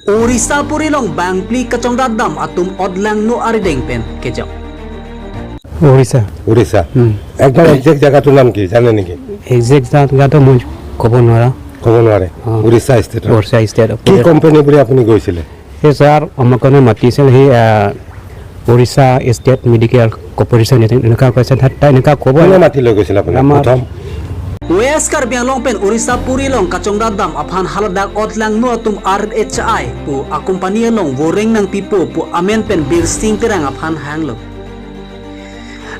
Orissa purilong bangpli kachongdadam atum odlang no arideng pen kejok. Orissa. Orissa একদম exact জেগাটোৰ নাম কি জানে নেকি? একজেক্ট জেগাটো মই ক'ব নোৱাৰা। ক'ব নোৱাৰে? উৰিষ্যা ষ্টেটৰ? উৰিষ্যা ষ্টেট। কি কোম্পানী বুলি আপুনি গৈছিলে? সেই ছাৰ, আমাক কাৰণে মাতিছিল সি, উৰিষ্যা ষ্টেট মেডিকেল কৰ্পৰেশ্যন এনেকুৱা কৈছে, তাত এনেকুৱা ক'ব। কোনে মাতি লৈ গৈছিল আপোনাক প্ৰথম? West Karbi Anglong pen Orissa purilong kachongdadam aphan haladak odlang no atum RHI pu akompany long woreng nang pipo pu amen pen Bir Singh terang aphan hanglo.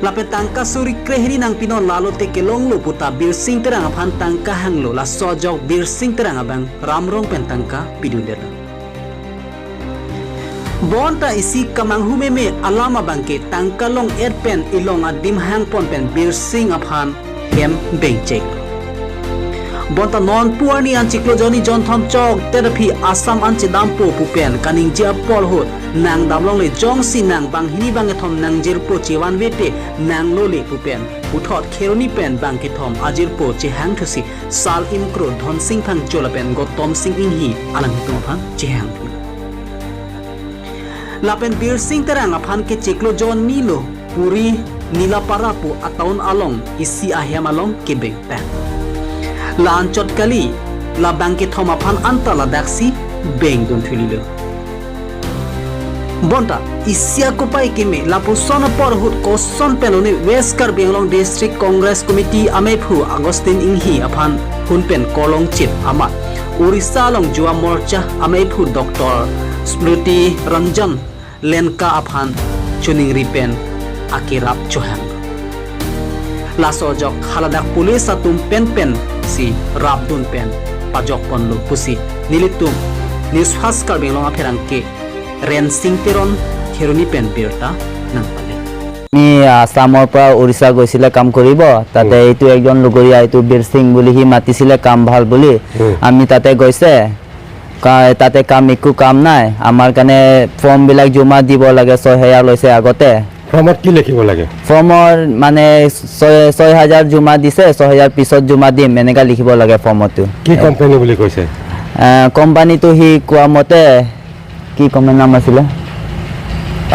Lape tangka suri krehri nang pino lalo te kelong lo puta Bir Singh terang aphan tangka hanglo la sojok Bir Singh terang abang ramrong pen tangka pidundela. Bonta isi kamang humeme alama bangke tangka long er pen ilong adim hang pon pen Bir Singh aphan hem bengchek. Bonta non puani an chiklo joni jon thom chok terapi Assam an chidampo pupen kaning jia pol hot nang damlong le jong si nang bang hini bang thom nang jir po chiwan vete nang lo le pupen uthot kheroni pen bang ke thom ajir po chi hang thusi sal imkro dhon sing phang chola pen gotom sing in hi alang hitum phan chi hang thu. Lapen Bir Singh terang aphan ke chiklo jon nilo puri nilapara pu ataun along isi ahiam along ke beng ta la anchot kali la bangke thoma phan anta la daksi beng don thulilo. Bonta isia kopai keme la pusona por hut koson pelone West Karbi Anglong District Congress Committee amephu Agustin Inghi aphan hunpen kolong chit ama Orissa long Jua Morcha amephu Dr. Smriti Ranjan Lenka aphan chuning ripen akirap chohang lasojok haladak police atum pen pen si rabdun pen pajok ponlo pusi nilitum news first Karbi Anglong apherang ke ren sing teron kheroni pen birta nang pale. আমি আছামৰ পৰা উৰিষ্যা গৈছিলে কাম কৰিব। তাতে এইটো একজন লগৰীয়া, এইটো বীৰ সিং বুলি, সি মাতিছিলে কাম ভাল বুলি। আমি তাতে গৈছে, তাতে কাম একো কাম নাই। আমাৰ কাৰণে ফৰ্মবিলাক জমা দিব লাগে, 6000 লৈছে আগতে। ফৰ্মত কি লিখিব লাগে? ফৰ্মৰ মানে 6000 জমা দিছে, 6000 পিছত জমা দিম, এনেকা লিখিব লাগে ফৰ্মতো। কি কোম্পানী বুলি কৈছে? কোম্পানীটো সি কোৱা মতে কি কোম্পানী নাম আছিলে?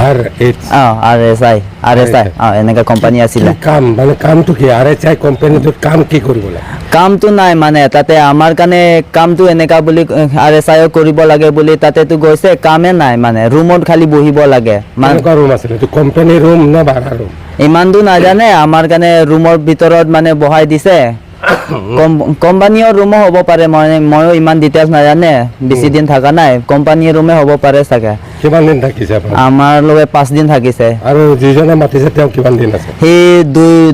R H. অঁ, R S I, R S I, অঁ, এনেকা কোম্পানী আছিলে। কি কাম, মানে কামটো কি? আৰ এইচ আই কোম্পানীটোত কাম কি কৰিব লাগে? কামটো নাই, মানে তাতে আমাৰ কাৰণে কামটো এনেকা বুলি আৰ এছ আইও কৰিব লাগে বুলি তাতেতো গৈছে, কামে নাই, মানে ৰুমত খালি বহিব লাগে মানে। কেনেকুৱা ৰুম আছিলে এইটো? কোম্পানী ৰুম নে ভাড়া ৰুম? ইমানটো নাজানে, আমাৰ কাৰণে ৰুমৰ ভিতৰত মানে বহাই দিছে। কোম্পানীৰ ৰুমো হ'ব পাৰে, মই ময়ো ইমান ডিটেইলছ নাজানে, বেছি দিন থকা নাই। কোম্পানীৰ ৰুমে হ'ব পাৰে চাগে। কিমান দিন থাকিছে আপুনি? আমাৰ লগত 5 দিন থাকিছে। আৰু যিজনে মাতিছে তেওঁ কিমান দিন আছে? সি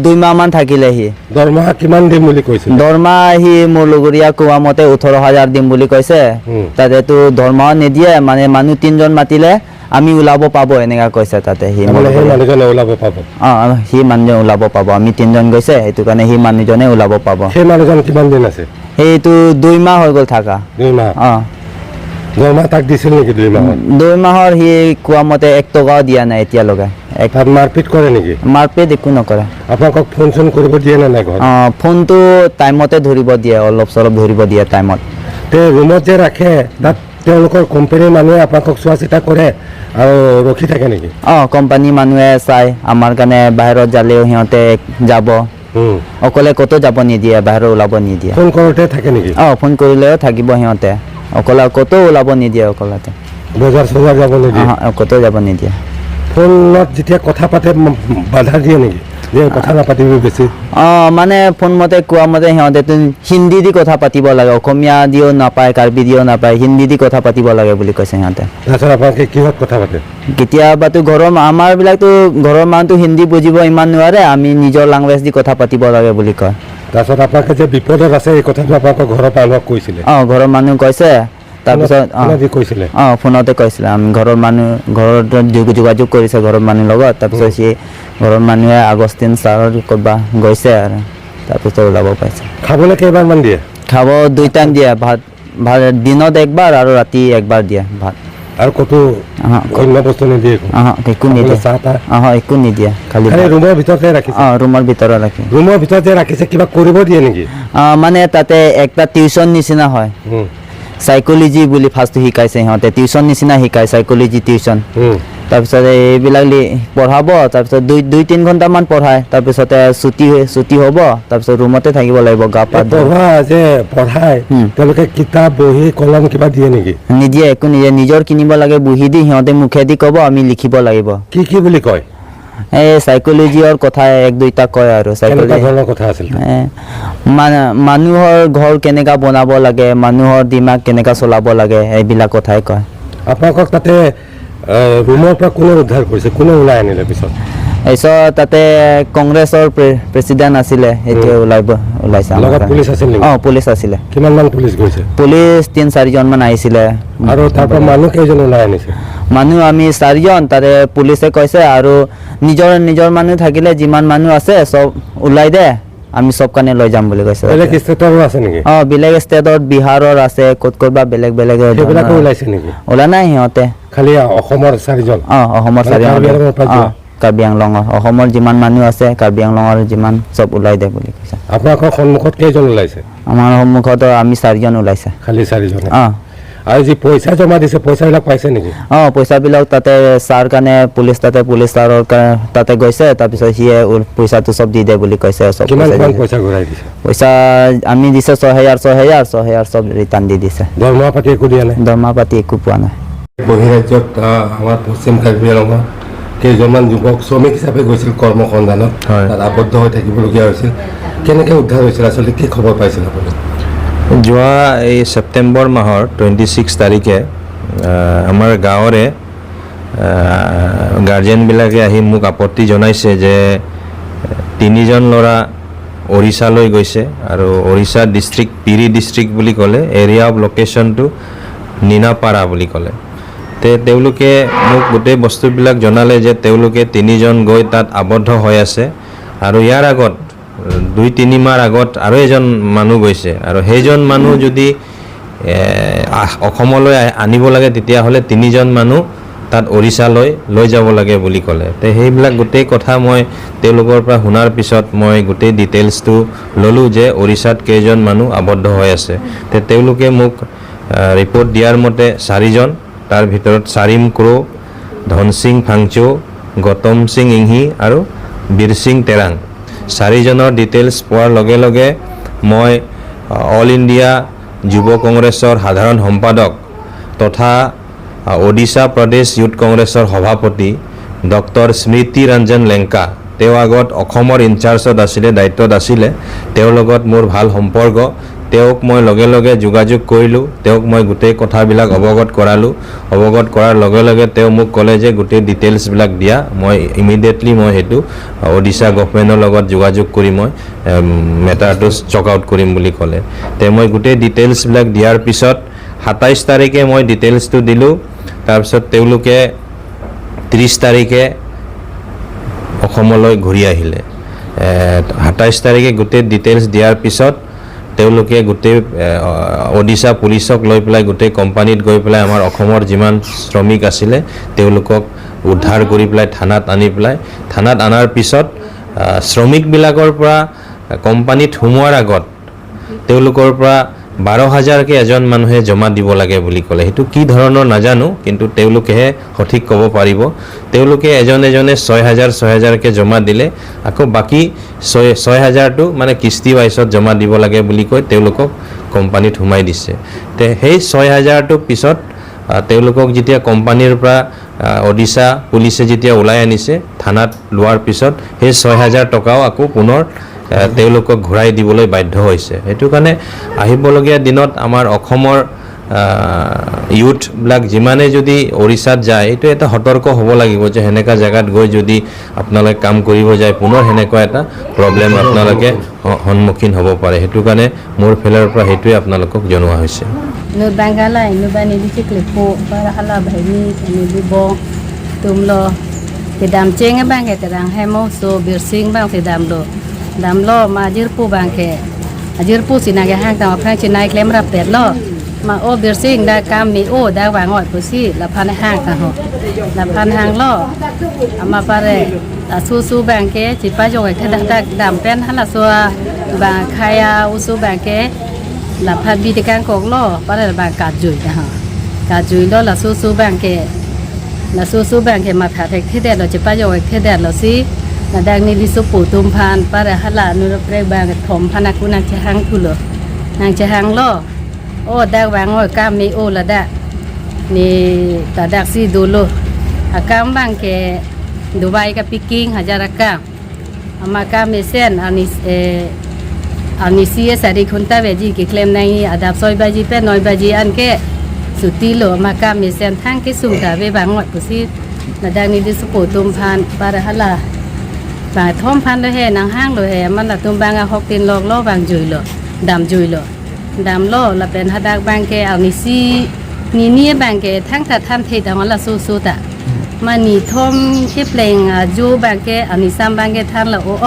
2 মাহমান থাকিলে সি। দৰমহা কিমান দিম বুলি কৈছিল? দৰমহা সি মোৰ লগৰীয়া কোৱা মতে 18,000 দিম বুলি কৈছে। তাতেতো দৰমহা নিদিয়ে, মানে মানুহ তিনজন মাতিলে আমি ওলাব পাব, এনেকা কৈছে তাতে সি মোৰ তাৰমানে সেই লগৰীয়া। মানুহজনে ওলাব পাব? অঁ, সি মানুহজন ওলাব পাব। আমি তিনজন গৈছে, সেইটো কাৰণে সি মানুহজনে ওলাব পাব। সেই মানুহজন কিমান দিন আছে? সেইটো 2 মাহ হৈ গ'ল থাকা। 2 মাহ? অঁ। দৰমহা তাক দিছিল নেকি 2 মাহত? 2 মাহৰ সি কোৱা মতে 1 টকাও দিয়া নাই এতিয়ালৈকে এক। তাত মাৰপিট কৰে নেকি? মাৰপিট একো নকৰে। আপোনালোকক ফোন চোন কৰিব দিয়ে নে নাই ঘৰত? অঁ, ফোনটো টাইমতে ধৰিব দিয়ে, অলপ চলপ ধৰিব দিয়ে টাইমত। তে ৰুমত যে ৰাখে, তাত তেওঁলোকৰ কোম্পানীৰ মানুহে আপোনালোকক চোৱা চিতা কৰে আৰু ৰখি থাকে নেকি? অঁ, কোম্পানী মানুহে চাই আমাৰ কাৰণে, বাহিৰত যালেও সিহঁতে যাব। অকলে ক'তো যাব নিদিয়ে, বাহিৰত ওলাব নিদিয়ে। ফোন কৰোঁতে থাকে নেকি? অঁ, ফোন কৰিলেও থাকিব সিহঁতে। অকলে ক'তো ওলাব নিদিয়ে অকলতে। বজাৰ চজাৰ যাব নিদিয়ে? অঁ, ক'তো যাব নিদিয়ে। ফোনত যেতিয়া কথা পাতে বাধা দিয়ে নেকি যে কথা নাপাতিবি বেছি? অঁ, মানে ফোন মতে কোৱা মতে সিহঁতেতো হিন্দী দি কথা পাতিব লাগে, অসমীয়া দিও নাপায়, কাৰ্বি দিও নাপায়, হিন্দী দি কথা পাতিব লাগে বুলি কৈছে সিহঁতে। তাৰপিছত আপোনালোকে কিহত কথা পাতে? কেতিয়াবাতো ঘৰৰ আমাৰ বিলাকতো ঘৰৰ মানুহটো হিন্দী বুজিব ইমান নোৱাৰে, আমি নিজৰ লেংগুৱেজ দি কথা পাতিব লাগে বুলি কয়। তাৰপিছত আপোনালোকে যে বিপদত আছে, এই কথাটো আপোনালোকৰ ঘৰৰ মানুহক কৈছিলে? অঁ, ঘৰৰ মানুহ কৈছে, তাৰপিছত অঁ। ফোনত দি কৈছিলে? অঁ, ফোনতে কৈছিলে। আমি ঘৰৰ মানুহ ঘৰত যোগাযোগ কৰিছে ঘৰৰ মানুহৰ লগত। তাৰপিছত সি ঘৰৰ মানুহে আগষ্টিন ছাৰৰ ক'ৰবা গৈছে আৰু তাৰপিছত ওলাব পাইছে। খাবলৈ কেইবাৰমান দিয়ে? খাব দুই টাইম দিয়ে ভাত। ভাত দিনত একবাৰ আৰু ৰাতি একবাৰ দিয়ে ভাত। আৰু ক'তো অন্য বস্তু নিদিয়ে একো? অঁ, একো নিদিয়ে। চাহ তাহ? অঁ, একো নিদিয়ে, খালি খালি ভাত। ৰুমৰ ভিতৰতে ৰাখিছে? অঁ, ৰুমৰ ভিতৰত ৰাখি। ৰুমৰ ভিতৰত যে ৰাখিছে, কিবা কৰিব দিয়ে নেকি? অঁ, মানে তাতে একটা টিউচন নিচিনা হয়। চাইক'লজি বুলি ফাৰ্ষ্টটো শিকাইছে সিহঁতে, টিউশ্যন নিচিনা শিকায়, চাইক'লজি টিউশ্যন। তাৰপিছত এইবিলাক পঢ়াব, তাৰপিছত 2-3 ঘণ্টামান পঢ়ায়, তাৰপিছতে ছুটি হ'ব, তাৰপিছত ৰুমতে থাকিব লাগিব গা পা এই ধুই। পঢ়োৱা যে পঢ়ায়, তেওঁলোকে কিতাপ বহী কলম কিবা দিয়ে নেকি? নিদিয়ে, একো নিদিয়ে। নিজৰ কিনিব লাগে। বহি দি সিহঁতে মুখেদি ক'ব, আমি লিখিব লাগিব। কি কি বুলি কয়? এই চাইক'লজিৰ কথা এক দুইটা কয় আৰু কেনেকুৱা চাইক'লজি ধৰণৰ কথা আছিল? মানুহৰ ঘৰ কেনেকা বনাব লাগে, মানুহৰ দিমাগ কেনেকা চলাব লাগে, এইবিলাক কথাই কয়। আপোনালোকক তাতে ৰুমৰ পৰা কোনে উদ্ধাৰ কৰিছে? কোনে ওলাই আনিলে পিছত? তাৰপিছত তাতে কংগ্ৰেছৰ প্ৰেচিডেণ্ট আছিলে, সেইটোৱে ওলাইছে আমাৰ লগত কাৰণে। পুলিচ আছিল নেকি? অঁ, পুলিচ আছিলে। কিমানমান পুলিচ গৈছে? পুলিচ 3-4জনমান আহিছিলে। আৰু তাৰ পৰা মানুহ কেইজন ওলাই আনিছে? মানুহ আমি চাৰিজন। তাতে পুলিচে কৈছে আৰু নিজৰ নিজৰ মানুহ থাকিলে যিমান মানুহ আছে চব ওলাই দে, আমি চব কাৰণে লৈ যাম বুলি কৈছে। বেলেগ ষ্টেটৰো আছে নেকি? অঁ, বেলেগ ষ্টেটত, বিহাৰৰ আছে, ক'ত ক'ত বা বেলেগ বেলেগ সেইবিলাকো ধৰণৰ। ওলাইছে নেকি? ওলা নাই সিহঁতে। খালি অসমৰ চাৰিজন? অঁ, অসমৰ মানে চাৰিজন। কাৰ্বি আংলঙৰ পৰা যোৱা? অঁ, কাৰ্বি আংলঙৰ, অসমৰ যিমান মানুহ আছে, কাৰ্বি আংলঙৰ যিমান চব ওলাই দে বুলি কৈছে। আপোনালোকৰ সন্মুখত কেইজন ওলাইছে? আমাৰ সন্মুখত আমি চাৰিজন ওলাইছে। খালি চাৰিজনে? অঁ। আৰু যি পইচা জমা দিছে, পইচাবিলাক পাইছে নেকি? অঁ, পইচাবিলাক তাতে ছাৰ কাৰণে পুলিচ, তাতে পুলিচ ছাৰৰ কাৰণে তাতে গৈছে, তাৰপিছত সিয়ে পইচাটো চব দি দে বুলি কৈছে, চব কিমান পইচা কিমান দিছে। পইচা ঘূৰাই দিছে? পইচা আমি দিছে 6000, 6000, 6000 চব ৰিটাৰ্ণ দি দিছে। দৰমহা পাতি একো দিয়া নাই? দৰমহা পাতি একো পোৱা নাই। বহিৰাজ্যত আমাৰ পশ্চিম কাৰ্বি আংলঙৰ কেইজনমান যুৱক শ্ৰমিক হিচাপে গৈছিল কৰ্মসন্ধানত। তাত আবদ্ধ হৈ থাকিবলগীয়া হৈছিল। কেনেকৈ উদ্ধাৰ হৈছিল? আচলতে কি খবৰ পাইছিল আপুনি? যোৱা এই ছেপ্টেম্বৰ মাহৰ 26 তাৰিখে আমাৰ গাঁৱৰে গাৰ্জেনবিলাকে আহি মোক আপত্তি জনাইছে যে তিনিজন ল'ৰা উৰিষ্যালৈ গৈছে আৰু উৰিষ্যা ডিষ্ট্ৰিক্ট, পিৰি ডিষ্ট্ৰিক্ট বুলি ক'লে, এৰিয়া অফ লোকেশ্যনটো নিনাপাৰা বুলি ক'লে। তেওঁলোকে মোক গোটেই বস্তুবিলাক জনালে যে তেওঁলোকে তিনিজন গৈ তাত আবদ্ধ হৈ আছে আৰু ইয়াৰ আগত 2-3 মাহ আগত আৰু এজন মানুহ গৈছে আৰু সেইজন মানুহ যদি অসমলৈ আনিব লাগে, তেতিয়াহ'লে তিনিজন মানুহ তাত উৰিষ্যালৈ লৈ যাব লাগে বুলি ক'লে। সেইবিলাক গোটেই কথা মই তেওঁলোকৰ পৰা শুনাৰ পিছত মই গোটেই ডিটেইলছটো ল'লোঁ যে উৰিষ্যাত কেইজন মানুহ আবদ্ধ হৈ আছে। তেওঁলোকে মোক ৰিপৰ্ট দিয়াৰ মতে চাৰিজন, তাৰ ভিতৰত চাৰিম ক্ৰ', ধনসিং ফাংচো, গৌতম সিং ইংহি আৰু বীৰসিং তেৰাং। চাৰিজনৰ ডিটেইলছ পোৱাৰ লগে লগে মই অল ইণ্ডিয়া যুৱ কংগ্ৰেছৰ সাধাৰণ সম্পাদক তথা ওডিশা প্ৰদেশ ইউথ কংগ্ৰেছৰ সভাপতি ডক্টৰ স্মৃতি ৰঞ্জন লেংকা, তেওঁ আগত অসমৰ ইনচাৰ্জত আছিলে, দায়িত্বত আছিলে, তেওঁৰ লগত মোৰ ভাল সম্পৰ্ক। তেওঁক মই লগে লগে যোগাযোগ কৰিলোঁ। তেওঁক মই গোটেই কথাবিলাক অৱগত কৰালোঁ। অৱগত কৰাৰ লগে লগে তেওঁ মোক ক'লে যে গোটেই ডিটেইলছবিলাক দিয়া, মই ইমিডিয়েটলি মই সেইটো ওডিশা গভমেণ্টৰ লগত যোগাযোগ কৰি মই মেটাৰটো চক আউট কৰিম বুলি ক'লে। মই গোটেই ডিটেইলছবিলাক দিয়াৰ পিছত 27 তাৰিখে মই ডিটেইলছটো দিলোঁ। তাৰপিছত তেওঁলোকে 30 তাৰিখে অসমলৈ ঘূৰি আহিলে। 27 তাৰিখে গোটেই ডিটেইলছ দিয়াৰ পিছত তেওঁলোকে গোটেই ওডিশা পুলিচক লৈ পেলাই গোটেই কোম্পানীত গৈ পেলাই আমাৰ অসমৰ যিমান শ্ৰমিক আছিলে তেওঁলোকক উদ্ধাৰ কৰি পেলাই থানাত আনি পেলাই, থানাত অনাৰ পিছত শ্ৰমিকবিলাকৰ পৰা কোম্পানীত সোমোৱাৰ আগত তেওঁলোকৰ পৰা 12 হাজাৰকৈ এজন মানুহে জমা দিব লাগে বুলি ক'লে। সেইটো কি ধৰণৰ নাজানো, কিন্তু তেওঁলোকেহে সঠিক ক'ব পাৰিব। তেওঁলোকে এজন এজনে 6000 6000কৈ জমা দিলে। আকৌ বাকী 6000টো মানে কিস্তি ৱাইজত জমা দিব লাগে বুলি কৈ তেওঁলোকক কোম্পানীত সোমাই দিছে। সেই 6000টো পিছত তেওঁলোকক যেতিয়া কোম্পানীৰ পৰা ওডিশা পুলিচে যেতিয়া ওলাই আনিছে, থানাত লোৱাৰ পিছত সেই 6000 টকাও আকৌ পুনৰ তেওঁলোকক ঘূৰাই দিবলৈ বাধ্য হৈছে। সেইটো কাৰণে আহিবলগীয়া দিনত আমাৰ অসমৰ ইউথবিলাক যিমানে যদি উৰিষ্যাত যায়, এইটো এটা সতৰ্ক হ'ব লাগিব যে সেনেকুৱা জেগাত গৈ যদি আপোনালোকে কাম কৰিব যায়, পুনৰ সেনেকুৱা এটা প্ৰব্লেম আপোনালোকে সন্মুখীন হ'ব পাৰে। সেইটো কাৰণে মোৰ ফালৰ পৰা সেইটোৱে আপোনালোকক জনোৱা হৈছে। Nu bangala nu bani di chikle po para hala bhai ni ni bi bo tum lo te dam cheng bang ke terang hemo so bir sing bang te dam lo dam lo ma jir pu bang ke jir pu sina ke hang ta ma phang chinai klem rap pet lo ma o bir sing da kam mi o da wa ngoi pu si la phan hang ta ho la phan hang lo ama pare su su bang ke chi pa jo ke da da dam pen hala so ba khaya u su bang ke La phat bi te kang kok lo pa la bang ka jui da ha ka jui lo la su su bang ke la su su bang ke ma phat thek the de lo che pa yo the de lo si la dang ni li su pu tum phan pa la ha la nu pre bang thom phana ku na che hang thu lo nang che hang lo o da bang oi ka mi o la da ni ta dak si du lo akam bang ke Dubai ka picking hajar ka ama ka mesen ani ani si sari khunta beji ki claim nai adap soi baji pe noi baji an ke suti lo ama ka mesen thang ke sung ta be bang ngoi pusi na dang ni di su tum phan para hala ba thom phan lo he nang hang lo he man la tum bang a hok tin lok lo bang jui lo dam jui lo dam lo la pen hadak bang ke ani si ni ni bang ke thang tha tham the ta la su su ta มานี่ทอมที่เพลงจูบางแกอันนี้ซ้ำบางแกทานละโอ้อ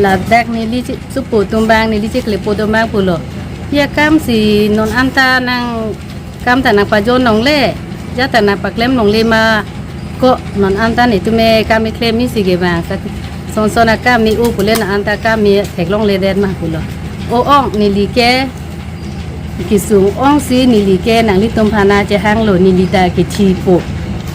ละแดกนี่ลิสุปูตุมบางนี่ลิจิกลิปูตุมบางปูโลยากำสีนนอันตานางกำตานางปะโจนนองเล่ยาตานางปะเคลมนองเล่มาก็นนอันตานี่ตุเมกามีเคลมมีสิเกบางสักซอนซอนากามีอูปูเล่นอันตากามีแทกลงเลเดนมาปูโลโอ้อนี่ลิแกกิสูงอ่องสีนี่ลิแกนางลิตุมพานาจะหางโลนี่ลิตากิชีปู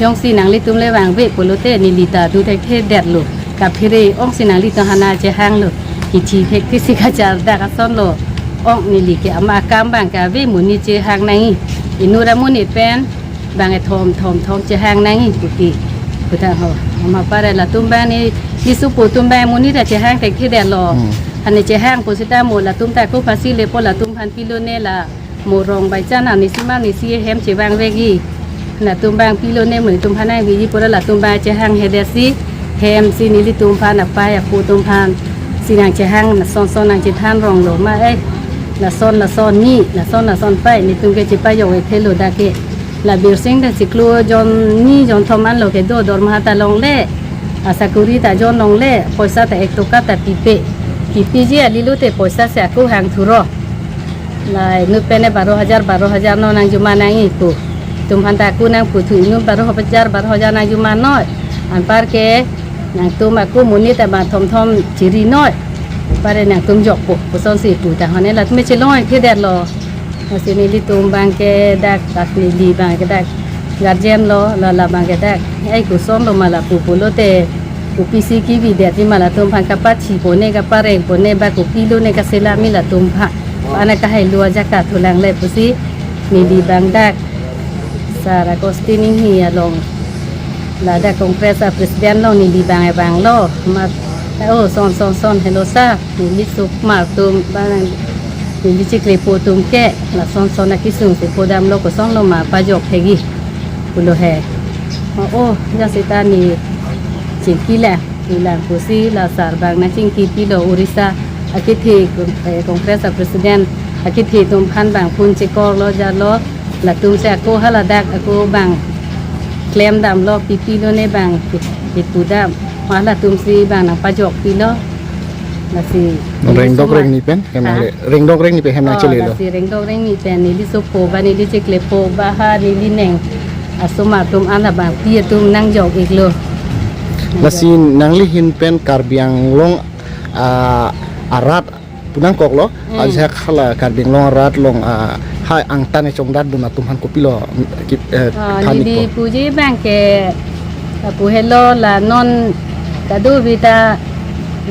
ยองสีนังลิตุมเลวางเวปุโลเตนิลิตาดูเทเทเด็ดลุกับพิเรองสีนังลิตุฮานาเจหังลุกิชีเทคสิกาจาดากซอนโลองนิลิเกอมากามบางกาเวมุนิเจหังนังอินุรามุนิเป็นบางไอทอมทอมทอมเจหังนังปุติพุทธะโหมาปะเรละตุมบานิลิสุปุตุมบามุนิตาเจหังเทเทเด็ดโลอันนี้เจหังปุสิตาโมละตุมตากุภาสีเลปละตุมพันปิโลเนละโมรองใบจ้านานิสิมานิสีเฮมเจวางเวกีละตุมบางพี่โลเน่เหมือนตุมพานายวิยิปุระละตุมบาเจหังเฮเดซีเฮมซีนิลิตุมพานับไปปูตุมพานสีนางเจหังละซอนซอนนางเจทานรองโลมาเอ้ละซอนละซอนนี่ละซอนละซอนไปนี่ตุมเกจิไปยกเทโลดาเกละบิรซิงเดสิกลัวจอนนี่จอนทอมันโลเกโดดอร์มหาตาลงเล่อาสากุริตาจอนลงเล่ปอยซาแต่เอกตุกาแต่ปีเปปีปีเจลิลุเตปอยซาเสียกูหังทุรอลายนุเป็นใน12,000 12,000นนางจุมานังอีกูตุมพันตากูนางผู้ถือนุ่ม12,000 12,000นางอยู่มาน้อยอันปาร์เกนางตุมกูมุนี่แต่มาทอมทอมจีรีน้อยปาร์เรนางตุมหยกปุปุซอนสี่ปูแต่ฮอนนี่ละไม่ใช่น้อยที่แดดรอมาสินี่ลิตุมบางแกดักตัดนี่ดีบางแกดักกัดเจมรอละละบางแกดักไอ้กูซ้อมลงมาละปูปูโลเตกูพีซีกีวีแดดที่มาละตุมพันกับป้าฉีโปเน่กับป้าเร่งโปเน่บากูพี่โลเน่กับเซลามิละตุมพะอันนั้นก็ให้ลัวจักกะทุลังเลยปุซินี่ดีบางดักSara Agostini hi along la da Congress president long ni di bang bang lo ma o son son son hello sa ni li su ma tum bang ni li chikle po tum ke la son son na ki sung se po dam lo ko son lo ma pa jok thegi pulo he o ya se ta ni ching ki la ni la ko si la sar bang na ching ki pi lo Orissa akithi Congress president akithi tum phan bang phun che ko lo ja loละตุมเสียกูฮะละดักกูบางเคลมดำโลปีปีโลในบางปิดปูดำฮะละตุมซีบางหนังปลาจกปีโลละสี เร่งดอกเร่งนี่เป็นเฮมนาเร่งดอกเร่งนี่เป็นเฮมนาเฉลย ละสีเร่งดอกเร่งนี่เป็นนี่ลิสุโปบานี่ลิจิกเลโปบาฮานี่ลิเน่งอาสมาตุมอันละบางปีตุมนั่งจกอีกโล ละสีนางลิหินเป็นการเบียงลงอารัดปุนังกอกโลอาจจะขลาการเบียงลงอารัดลงให้อังตันในจงดัดดูนะตุมหันกุปิโลกิ ทานิดีปูจีแบงเกปูเฮโลละนอนกระดูวิตา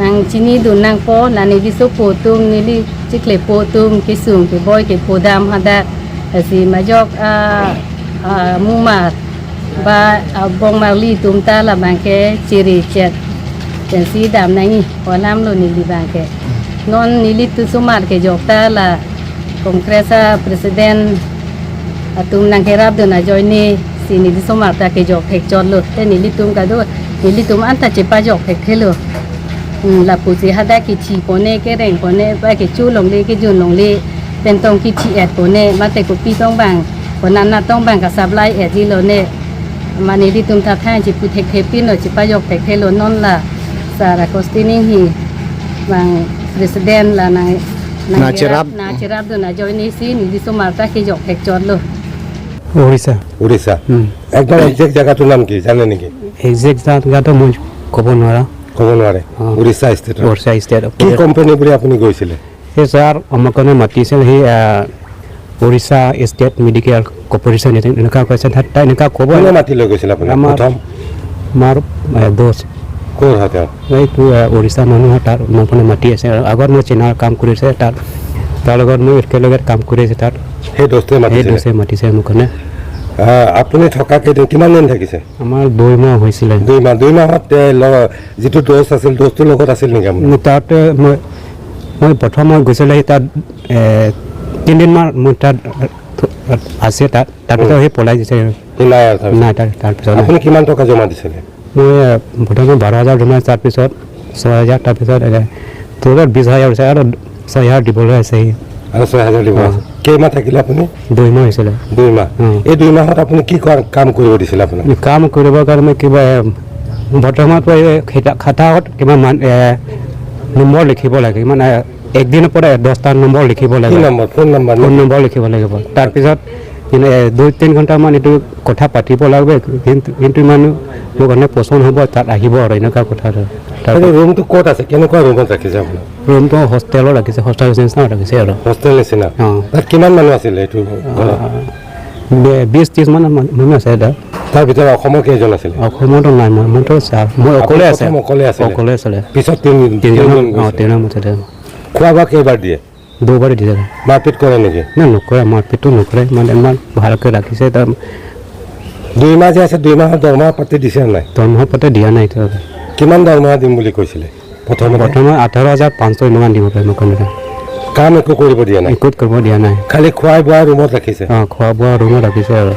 นางชินีดูนางโปลานิลิสุปูตุมนิลิจิกเลปูตุมกิสุงกิบอยกิปูดำฮัดดสีมายกมูมาบาบงมาลีตุมตาละบางเกจิริเจ็ดเป็นสีดำนั่นนี่หัวน้ำโลนิลิบางเกนอนนิลิตุสุมาร์เกจกตาละCongress President atum nang kerap do na join ni sini di somar ta ke jok thek chon lo te ni litum ka do ni litum an ta che pa jok thek thelo la pu si hada ki chi ko ne ke reng ko ne ba ke chu long le ke jun long le pen tong ki chi et ko ne ma te ko pi tong bang ko nan na tong bang ka supply et ji lo ne ma ni litum ta than chi pu thek the pin lo chi pa jok thek thelo non la Sara Agostini hi bang President la nang นาเจรับ นาเจรับดูนาจอยนี่ซีนี่ดิสมาตาকি জক এক চললো Orissa Orissa একদম exact জায়গাটোৰ নাম কি জানে নেকি? Exact জায়গাটো মই ক'ব নোৱাৰা। ক'ব নোৱাৰে। উৰিষ্যা ষ্টেটৰ উৰিষ্যা ষ্টেট। কি কোম্পানী বুলি আপুনি গৈছিলে? সেই ছাৰ অমুকনে মাতিছিল, সেই উৰিষ্যা ষ্টেট মেডিকেল কৰ্পৰেশ্যন এনেকুৱা কৈছে, তাত এনেকুৱা ক'ব। কোনে মাতি লৈ গৈছিল আপোনাক আমাৰ প্ৰথম? আমাৰ দোষ। ক'ৰ হয় তেওঁ? এইটো উৰিষ্যা মানুহ, তাত মোক মানে মাতি আছে আৰু আগত মই চেনাৰ কাম কৰিছে তাত, তাৰ লগত মই একেলগে কাম কৰি আছে তাত। সেই দোস্তটোৱে সেই মাতিছিলে? দোষে মাতিছে মোক মানে। আপুনি থকা কেইদিন, কিমান দিন থাকিছে? আমাৰ 2 মাহ হৈছিলে। 2 মাহ। 2 মাহত যিটো দোষ আছিল, দোষটোৰ লগত আছিল নেকি আপুনি? তাত মই প্ৰথম মই গৈছিলে তাত 3 দিনমান মই তাত আছে তাত, তাৰপিছত সেই পলাই দিছে। নাই আৰু তাৰপিছত? নাই, তাৰপিছত নাই। আপুনি কিমান টকা জমা দিছিলে? মই প্ৰথমে 12,000 জমা, তাৰপিছত 6,000, তাৰপিছত টোটেল 20,000 হৈছে আৰু 6,000 দিবলৈ আছে। আৰু 6,000 দিব আছে। কেইমাহ থাকিলে আপুনি? 2 মাহ হৈছিলে। 2 মাহ। উম। এই 2 মাহত আপুনি কি কাম কৰিব দিছিলে আপোনাক? কাম কৰিবৰ কাৰণে কিবা বৰ্তমান খাতাত কিবা নম্বৰ লিখিব লাগে, মানে একদিনৰ পৰা 10টা নম্বৰ লিখিব কি লাগে। Number? Phone number? Phone number লিখিব লাগিব। তাৰপিছত 2-3 ঘণ্টামান এইটো কথা পাতিব লাগিব, কিন্তু মানুহ মোৰ কাৰণে পচন্দ হ'ব তাত আহিব আৰু এনেকুৱা কথা। সেইটো ৰুমটো ক'ত আছে, কেনেকুৱা ৰুমত ৰাখিছে আপোনাক? ৰুমটো হোষ্টেলত ৰাখিছে, হোষ্টেল নিচিনা ৰাখিছে আৰু। হোষ্টেল নিচিনা? অঁ। তাত কিমান মানুহ আছিলে এইটো ঘৰত? 20-30 মান মানুহ আছে তাত। তাৰ ভিতৰত অসমৰ কেইজন আছিলে? অসমতো নাই, মইতো মই অকলে আছে। প্ৰথম অকলে আছিলে? অকলে আছিলে। পিছত তিনিজন। তিনিজন অঁ গৈছে। তিনিজন মুঠতে। খোৱা বোৱা কেইবাৰ দিয়ে? দুবাৰ দিছে। মাৰপিট কৰে নেকি? নাই, নকৰে, মাৰপিটটো নকৰে, মানে ইমান ভালকৈ ৰাখিছে তাৰ। 2 মাহ যে আছে, 2 মাহৰ দৰমহা পাতি দিছে নাই? দৰমহা পাতি দিয়া নাই এতিয়ালৈকে। কিমান দৰমহা দিম বুলি কৈছিলে প্ৰথমতে? প্ৰথমে 18,500 ইমান দিব পাৰিম মোক এনেকৈ। কাম একো কৰিব দিয়া নাই? একোত কৰিব দিয়া নাই। খালি খুৱাই বোৱাই ৰুমত ৰাখিছে? অঁ, খোৱা বোৱা ৰুমত ৰাখিছে আৰু।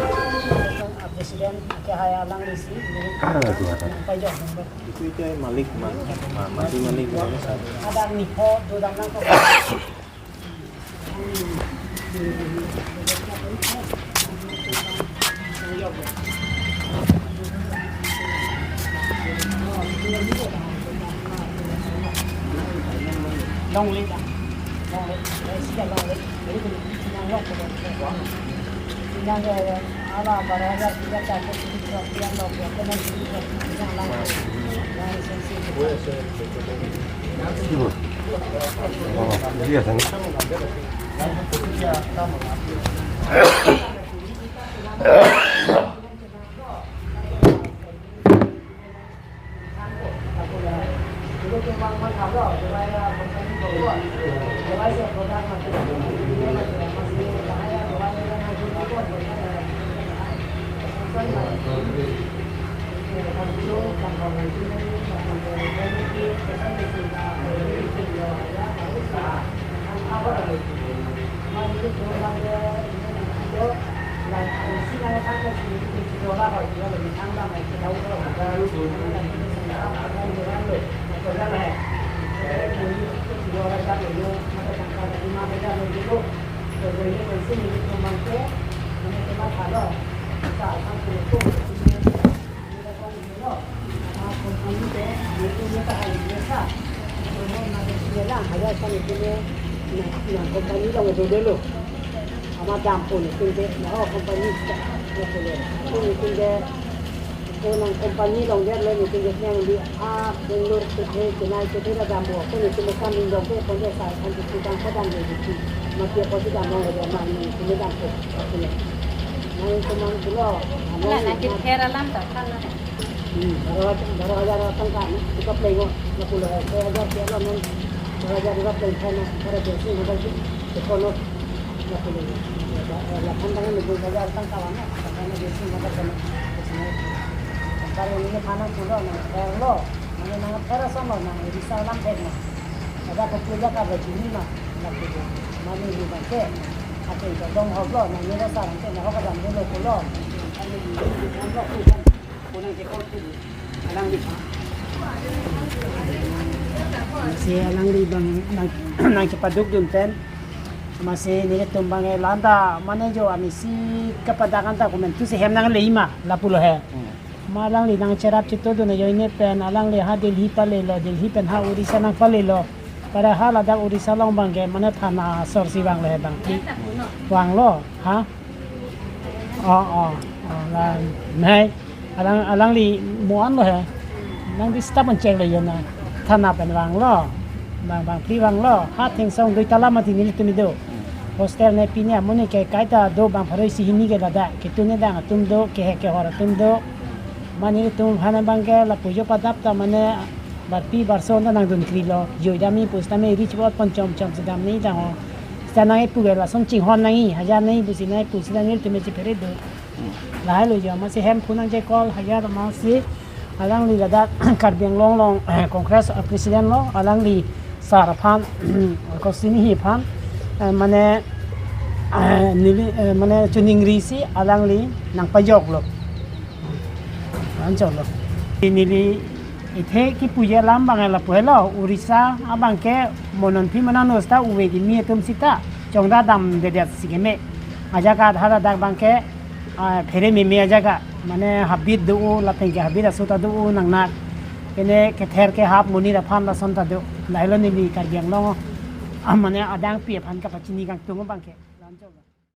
বুজি আছে নে? Nang cepaduk dun pen masih ni tumbang landa mana jo ami si kepadangan ta komen tu si hem nang leima lapulo he malang li nang cerap cito dun yo ini pen alang le ha Delhi pa le lo Delhi pen ha Orissa nang pa le lo para ha la da Orissa long bang ke mana thana sorsi bang le bang ti wang lo ha oh oh la nai alang alang li muan lo he nang di stop an cheng le yo na thana pen wang lo. Bang bang pli bang lo ha thing song dui tala ma ti nili tumi do hostel ne pinya mone ke kaita do bang pharoi si hini ke lada ke tune dang tum do ke he ke hor tum do mani tum hana bang ke la pujo padap ta mane barpi barso na nang dun kri lo yoidami pustame rich bot ponchom chom sidam ni da ho stanai puge la som ching hon nai hajar nai busi nai pusi na nil tume chi phere do lai lo jo ma si hem phunang je kol hajar ma si alang li lada karbiang long long congress president lo alang li saraphan ko sini hi phan মানে nili mane chuning ri si alang li nang pajok lo anchol lo nili ithe ki puja lam bangala puhelo Orissa abangke monon phi manano sta uwe gi mi tum sita chongda dam de de sigeme ajaga dhara dak bangke phere mi mi ajaga mane habit du la pengke habit asuta du nang nak kene ke ther ke hap muni ra phan la son ta du lailo nili karbiang long mane adang pi phan ka pachini kang tung bangke lanchol.